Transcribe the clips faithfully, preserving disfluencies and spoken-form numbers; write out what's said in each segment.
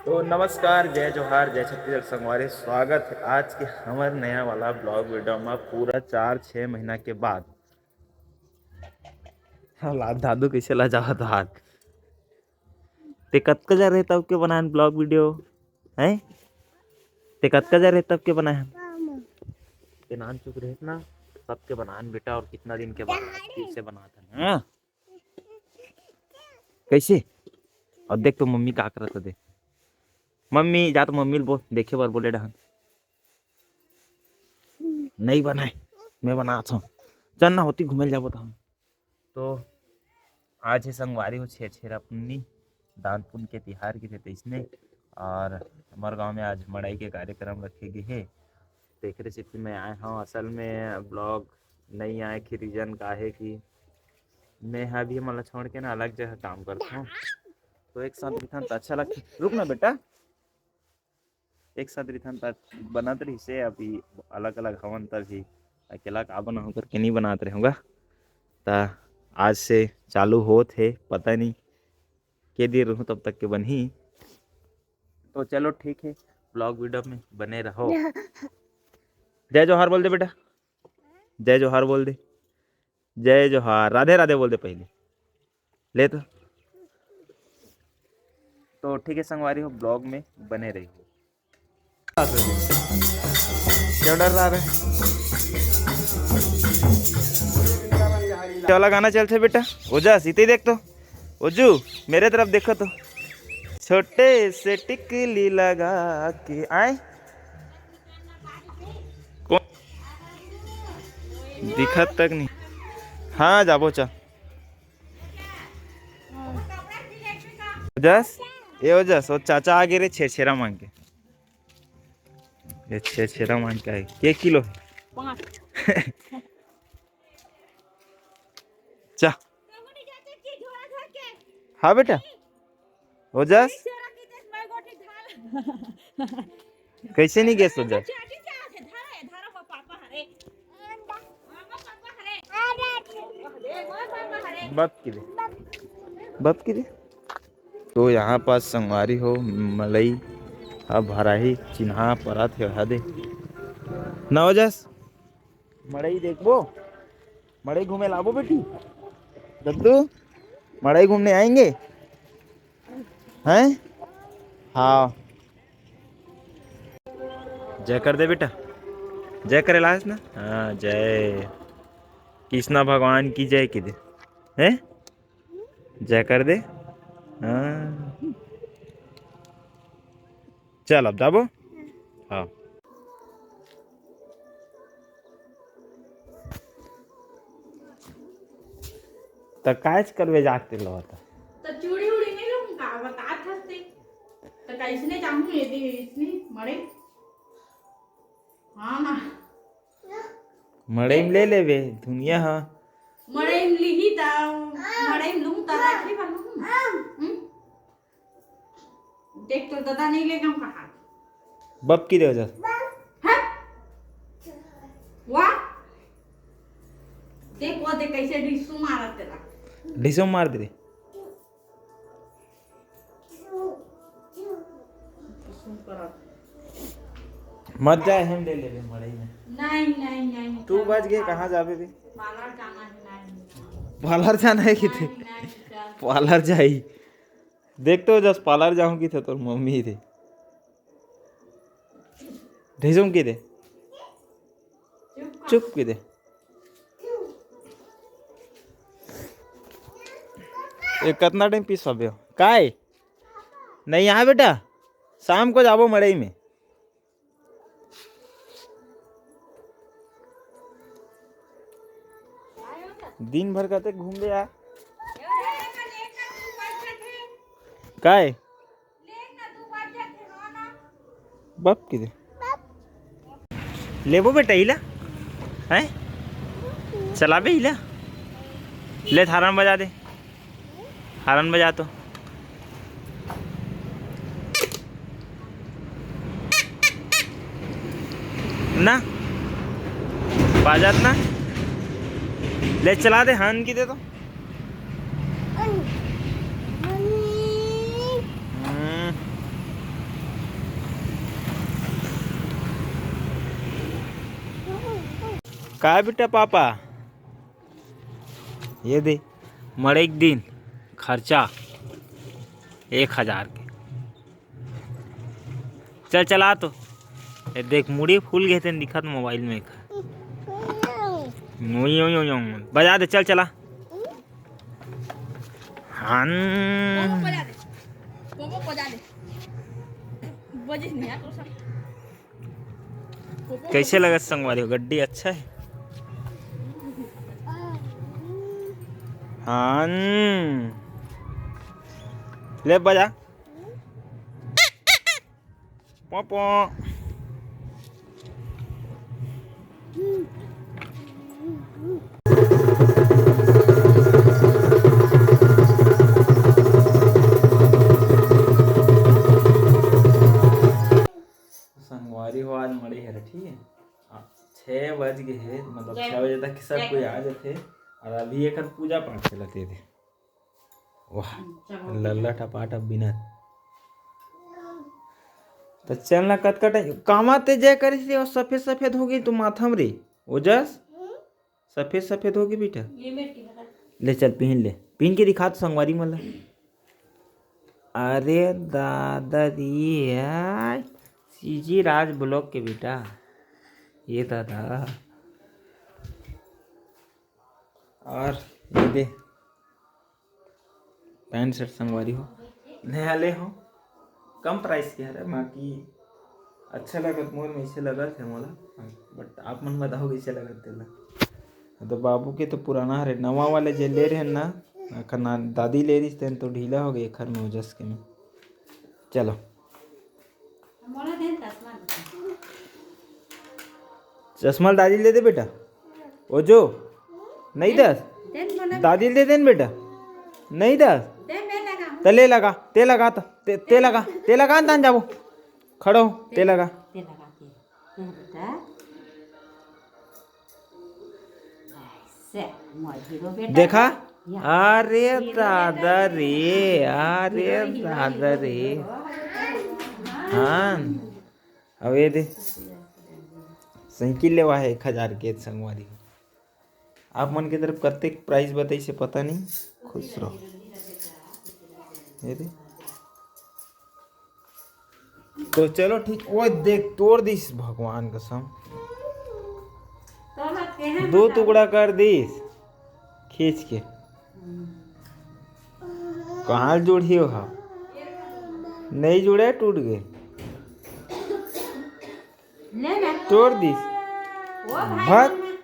तो नमस्कार, जय जोहार, जय छत्तीसगढ़ संगवारी, स्वागत है आज के हमर नया वाला ब्लॉग वीडियो में। पूरा चार छः महीना के बाद हालात दादू कैसे ला जावत हाथ। ते कतका जन रहे तब के बनायन ब्लॉग वीडियो, हैं? ते कतका जन रहे तब के बनायन? ते नान चुक रहे ना, सबके बनायन बेटा, और कितना दिन के बाद आज फिर से बनात हन, हाँ? कैसे? और देख तो मम्मी का करत हे, देख। मम्मी, जा तो मम्मी ल बोल, देखे बर बोले डहन। नहीं बनाए, मैं बनात हूँ। चल ना, होती घूमे ल जाबो त हम। तो आज हे संगवारी हो छेरछेरा पुन्नी, दान पुण्य के तिहार के तइसने, और हमर गांव में आज मड़ई के कार्यक्रम रखे गे हे। तेकरे सेती मैं आए हूँ। असल में ब्लॉग नहीं आए के रीजन का हे कि मैं ह अभी हमन ला छोड़ के ना अलग जगह काम करत हूँ, तो एक साथ दिखन त अच्छा लगथे। रुक ना बेटा, एक साथ रिथन त बनत रहिसे, अभी अलग-अलग हवन तभी अकेला का बनाहूँ करके नहीं बनात रहूँगा। त आज से चालू होत हे, पता नहीं के दिन रहूँ तब तक के बनही। तो चलो ठीक है, ब्लॉग वीडियो में बने रहो। जय जोहार बोल दे बेटा, जय जोहार बोल दे। जय जोहार, राधे राधे बोल दे पहले। ले तो। तो ठीक है संगवारी हो, ब्लॉग में बने रहिए। क्यों डर रहा है? ये वाला गाना चलथे बेटा। ओजस, इते देख तो। ओजू, मेरे तरफ देखो तो। छोटे से टिकली लगा के आए। कौन? दिखत तक नहीं। हाँ, जाबो चा। ओजस, ए ओजस, वो चाचा आगे रे, छेरछेरा मांग के। ये छेरछेरा मांग के आए। के किलो है? पाँच। चा। हाँ बेटा, ओजस। कैसे नहीं गेस ओजस? बप की दे, बप की दे। तो यहाँ पास संगवारी हो, मलई अब भराही चिन्हा परत हे, ओहा दे। ना ओजस, मड़ई देखबो, मड़ई घूमे लाबो बेटी। दद्दू, मड़ई घूमने आएंगे, हैं? हाँ। जय कर दे बेटा, जय करे लास ना। हाँ, जय कृष्णा भगवान की जय की दे, हैं? जय कर दे। हाँ, चल अब जाबो। हाँ। त कायच करबे जाके लो त। त चूड़ी उड़ी नहीं लूं का, बतात हस ते। त कैसने जाऊं ये दे इसने मड़े। हाँ ना। मड़ई में ले लेबे दुनिया हा। मड़ई में लिही त, मड़ई में लूं त राखी बा लूं। हम्म? देख तो दादा नहीं लेगा हम कहा। बप की दे ओजस। हाँ? वाह। देख वो देख कैसे ढिसू मारत तेला। ढिसू मार दे रे। मत जाए, हम ले लेबे मड़ई में। नहीं, नहीं, नहीं, तू चल, बच गए, चल। कहाँ जाबे बे? पार्लर जाना है, नहीं, नहीं। पार्लर जाना है किथे? नहीं, नहीं, चल। पार्लर जाई। देख तो जस पार्लर जाऊं किथे तोर मम्मी थे। ढिसुम की दे। चुप कर। चुप की दे। ये कितना टाइम पीस पाबे हो? काय? नहीं यहाँ बेटा, शाम को जाबो मड़ई में। दिन भर कते घूमबे यार। काय? बप की दे। लेबो बेटा इला? हैं? चलाबे इला? ले थारन बजा दे। हारन बजा तो ना, बाजात ना। ले चला दे, हारन की दे तो। हम्म। का बेटा पापा? ये दे, मड़ई के दिन खर्चा एक हजार के। चल चला तो। ए देख, मुड़ी फूल गे तेन दिखत मोबाइल में एकर। ओई, ओई, ओई, ओई। बजा दे, चल चला। हन। पोपो बजा दे। पोपो बजा दे। बजिस नहीं यार, तो सब। कैसे लगत संगवारी हो? गड्डी अच्छा है। हन। ले बजा। पोपो। संगवारी हो, आज मड़ई हरे, ठीक है। आ, छः बज गए है, मतलब जय छः बजे तक सब जय कोई आ जाते। और अभी एक पूजा पाठ चलत हे। वाह, हम्म, चलो। लल्ला टपाटप बिनत। त चल ना, कतका टाइम कामा ते जय करिस रे, अउ सफेद सफेद हो गई तो माथा में रे। ओजस, सफेद सफेद हो गई बेटा। ये मेरे की लगा। ले चल, पहन ले, पहन के दिखा तो संगवारी मन ला। अरे दादा रे, यार, सीजी राज ब्लॉग के बेटा, ये दादा। और ये दे, पैंट शर्ट संगवारी हो, नया ले हो, कम प्राइस के हरे, बाकी अच्छा लगत, मोर में ऐसे लगत है मोला, but आप मन बताओ कैसे लगत तेला। तो बाबू के तो पुराना हरे, नवा वाले जे ले रहे ना, अखन ना दादी ले रही तेन तो ढीला हो गई, एखर में ओजस के में। चलो। मोला दे न चश्मा। चश्मा ल दादी ल दे दे बेटा। ओजो, नहीं दस। दे न मोला। दादी ल दे दे न बेटा। नहीं दस। दे, मैं लगाऊं। त ले लगा, ते लगा त, ते, ते लगा, ते लगा न तान जाबो। खड़ो, ते लगा। ते लगा के। हाँ बेटा। ऐसे, मोर हीरो बेटा। देखा? या। अरे हीरो बेटा। दादा रे, अरे हीरो, हीरो, दादा हीरो, रे। हीरो। हाँ। अब ये दे, साइकिल लेवा है एक हजार के संगवारी। आप मन के तरफ कतेक प्राइस बताइस हे पता नहीं, खुश रहो। ये दे। तो चलो ठीक, वो देख तोड़ दिस भगवान कसम, दो टुकड़ा कर दिस खींच के। कहाँ जुड़ही ओहा? नहीं जुड़े, टूट गए। ले ना। तोड़ दिस। ओ भाई भग। मन,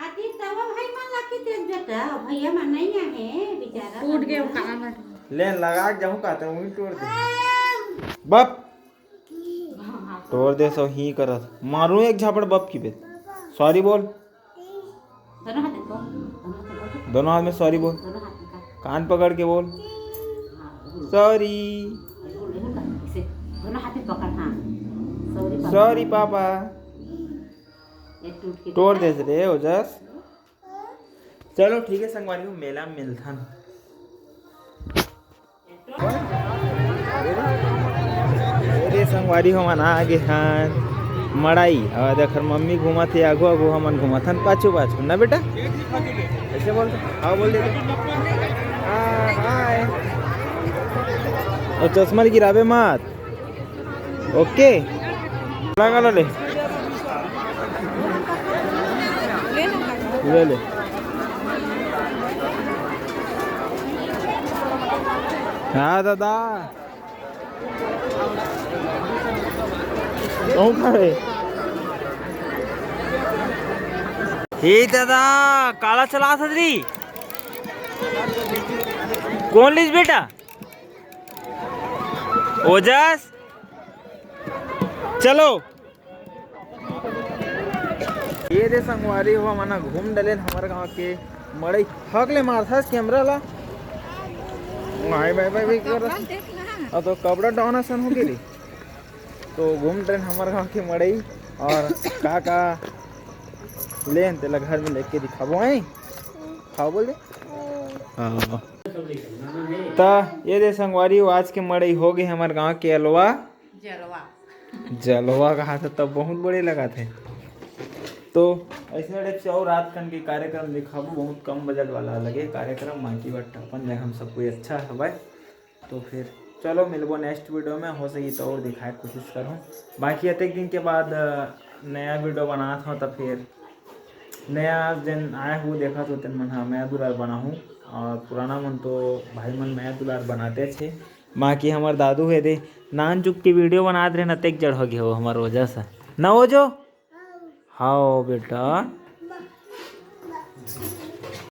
आती तब भाई मन ला की तेज बेटा, भैया मन नहीं आहे बेचारा। टूट गए, वो कहाँ बैठा? ले लगा के जाऊँ का, तो वही तोड़ दे। बप। हाँ, हाँ। तोड़ दे सो ही करत। मारू एक झापड़ बप की बेत। सॉरी बोल। दोनों हाथ में बोल, दोनों हाथ में बोल। दोनों हाथ में सॉरी बोल। दोनों हाथ में का? कान पकड़ के बोल। हाँ, बोल। सॉरी। बोल, बोल, बोल, इसे दोनों हाथ में पकड़, हाँ। Sorry papa. Sorry papa. ये टूट के तोड़ दे रे ओजस। चलो ठीक है संगवारी हो, मेला में मिलथन। अरे संगवारी हो, हमन आ गे हन मड़ई। और देखर मम्मी घूमत हे आगू आगू, हमन घूमत हन पाछू पाछू ना बेटा। ऐसे बोल दे, हाँ बोल दे। हाँ, हाय। और चश्मा ल गिराबे मत। ओके। लगा लो ले। ले ले। हाँ दादा। कौन खा रहे? हे दादा, काला चला सदरी। कौन लीस बेटा? ओजस, चलो। ये दे संगवारी हो, हमन घूम डलेन हमर गांव के मड़ई। हक ले मारथस कैमरा ला। भाई, भाई, भाई, भाई, कर। अब तो कपड़ा डाउन असन हो गेली। तो घूम डलेन हमर गांव के मड़ई और का का लेन तेला घर में लेके दिखाबो, हैं? खाओ बोल दे। हाँ। त ये दे संगवारी हो, आज के मड़ई हो गे हमर गांव के अलवा। जलवा। जलवा कहा था तब बहुत बड़े लगा थे। तो ऐसे टाइप से और रात कन के कार्यक्रम दिखाबो, बहुत कम बजट वाला लगे कार्यक्रम, बाकी बट अपन जगह हम सब कोई अच्छा हवय। तो फिर चलो मिलबो नेक्स्ट वीडियो में, हो सकी तो और दिखाए के कोशिश करहूँ। बाकी अतेक दिन के बाद अ, नया वीडियो बनात हूँ, तो फिर नया जन आए हो देखत हो तेन मन ह मया दुलार बनाहूँ, और पुराना मन तो भाई मन मया दुलार बनाते छे। बाकी हमर दादू हे दे नान चुक के वीडियो बनात रहे न, अतेक जड़ हो गए हो हमर वजह से न हो जो। हाओ बेटा।